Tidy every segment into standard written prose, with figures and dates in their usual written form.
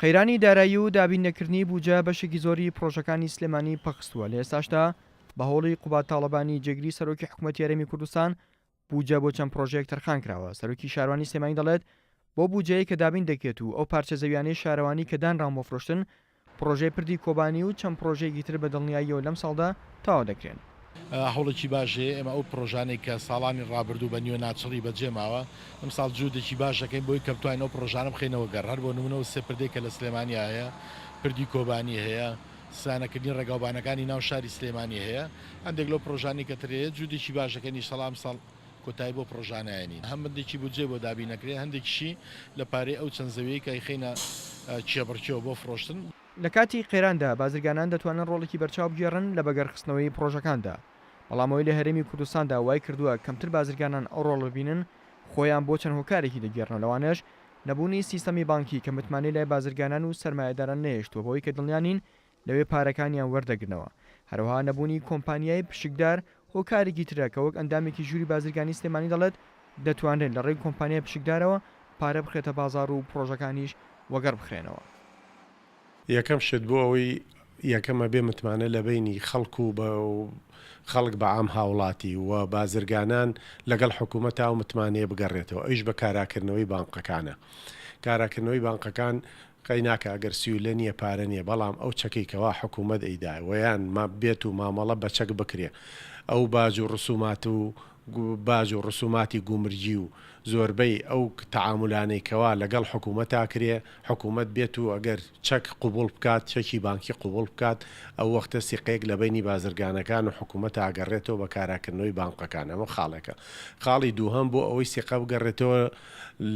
قەیرانی دارایی و دابین نەکردنی بوجە بەشێکی زۆری پڕۆژەکانی سلێمانی پەکخستووە، لە ئێستاشدا بە هەوڵی قوباد تاڵەبانی جێگری سەرۆکی حکومەتی هەرێمی کوردستان بوجە بۆ چەند پڕۆژەیەک تەرخان کراوە، سەرۆکی شارەوانی سلێمانی دەڵێت، بەو بوجەیەی کە دابین دەکرێت و ئەو پارچە زەویانەی شارەوانی کە دانراون بۆ فرۆشتن، پڕۆژەی پردی کۆبانی و چەند پڕۆژەیەکی تر بە دڵنیاییەوە لەمساڵدا تەواو دەکرێن. هەوڵێکی باش هەیە، ئێمە ئەو پڕۆژانەی کە ساڵانی ڕابردوو بە نیوە ناچڵی بەجێ ماوە، ئەمساڵ جوودێکی باش دەکەین بۆی کە بتوانین ئەو پڕۆژانە بخەینەوە گەڕ، هەر بۆ نموونە ئەو سێ پردەی کە لە سلێمانیا هەیە، پردی کۆبانی هەیە، سانەکردنی ڕێگاوبانەکانی ناو شاری سلێمانی هەیە، هەندێک لەو پڕۆژانەی کە تر هەیە جوودێکی باش دەکەین ئیشەڵا ئەمساڵ کۆتایی بەو پڕۆژانە ئەیەنین. هەم بەندێکی بودجەی بۆ دابین ئەکرێ، هەندێکیشی لە پارەی ئەو چەند زەویەی کە ئەیخەینە کێبڕکێوە بۆ فڕۆشتن. لە کاتی قەیراندا بازرگانان دەتوانن ڕۆڵێکی بەرچاو بگێڕن لە بەگەڕخستنەوەی پڕۆژەکاندا، بەڵام ئەوەی لە هەرێمی کوردستاندا وای کردووە کەمتر بازرگانان ئەو ڕۆڵە ببینن خۆیان بۆ چەند هۆکارێکی دەگێڕنەوە لەوانەش نەبوونی سیستەمی بانکی کە متمانەی لای بازرگانان و سەرمایەداران نەهێشتووە بەوەی کە دڵنیا نین لەوێ پارەکانیان وەردەگرنەوە، هەروەها نەبوونی کۆمپانیای پشکدار هۆکارێکی ترە کە وەک ئەندامێکی ژووری بازرگانی سلێمانی دەڵێت دەتوانرێت لە ڕێی کۆمپانیای پشکدارەوە پارە بخرێتە بازاڕ و پڕۆژەکانیش وەگەڕ بخرێنەوە. یەکەم شت بۆ ئەوەی یەکەم ئەبێ متمانە لە بەینی خەڵک و خەڵک بە عام هاوڵاتی و بازرگانان لەگەڵ حکومەتا ئەو متمانەیە بگەڕێتەوە ئەویش بە کاراکردنەوەی بانقەکانە کاراکردنەوەی بانقەکان قەی ناکا ئەگەر سیولە نیە پارە نیە بەڵام ئەو چەکەی کەوا حکومەت ئەیدا وەیان بێت و مامەڵە بە چەک بکرێ ئەو باج و ڕسومات و باج و ڕسوماتی گومرگی و زۆربەی ئەو تەعامولانەی کەوا لەگەڵ حکومەتا کرێ حکومەت بێت و ئەگەر چەک قبوڵ بکات چەکی بانکی قبوڵ بکات ئەو وەختە سیقەیەک لە بەینی بازرگانەکان و حکومەتا ئەگەڕێتەوە بە کاراکردنەوەی بانقەکان ئەمە خاڵێکە خاڵی دووهەم بۆ ئەوەی سیقە بگەڕێتەوە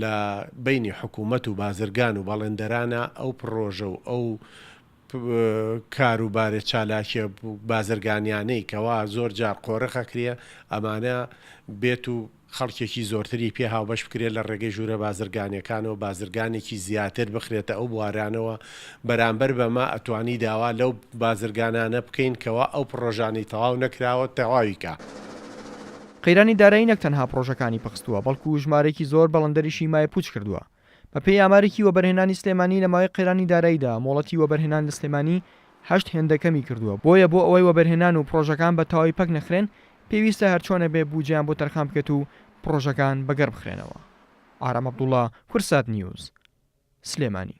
لە بەینی حکوومەت و بازرگان و بەڵێندەرانە ئەو پڕۆژە و ئەو کار و بارێ چالاکیە بازرگانیانەی کەوا زۆر جار قۆرخ ئەکرێ ئەمانە بێت و خەڵکێکی زۆرتری پێ هاوبەش بکرێت لە ڕێگەی ژوورە بازرگانیەکانەوە بازرگانێکی زیاتر بخرێتە ئەو بوارانەوە بەرامبەر بەمە ئەتوانی داوا لەو بازرگانانە بکەین کەوا ئەو پڕۆژانەی تەواو نەکراوە تەواوی کا. قەیرانی دارایی نەک تەنها پڕۆژەکانی پەخستووە، بەڵکو ژمارەیەکی زۆر بەڵێندەریشی مایەپووچ کردووە. بەپێی ئامارێکی وەبەرهێنانی سلێمانی لە ماوەی قەیرانی داراییدا مۆڵەتی وەبەرهێنان لە سلێمانی هەشت هێندە کەمی کردووە، بۆیە بۆ ئەوەی وەبەرهێنان و پڕۆژەکان بە تەواوی پەک نەخرێن پێویستە هەرچۆنێک بێ بوجەیان بۆ تەرخان بکرێت و پڕۆژەکان بەگەڕ بخرێنەوە. ئارام عەبدوڵا، کوردسات نیوز، سلێمانی.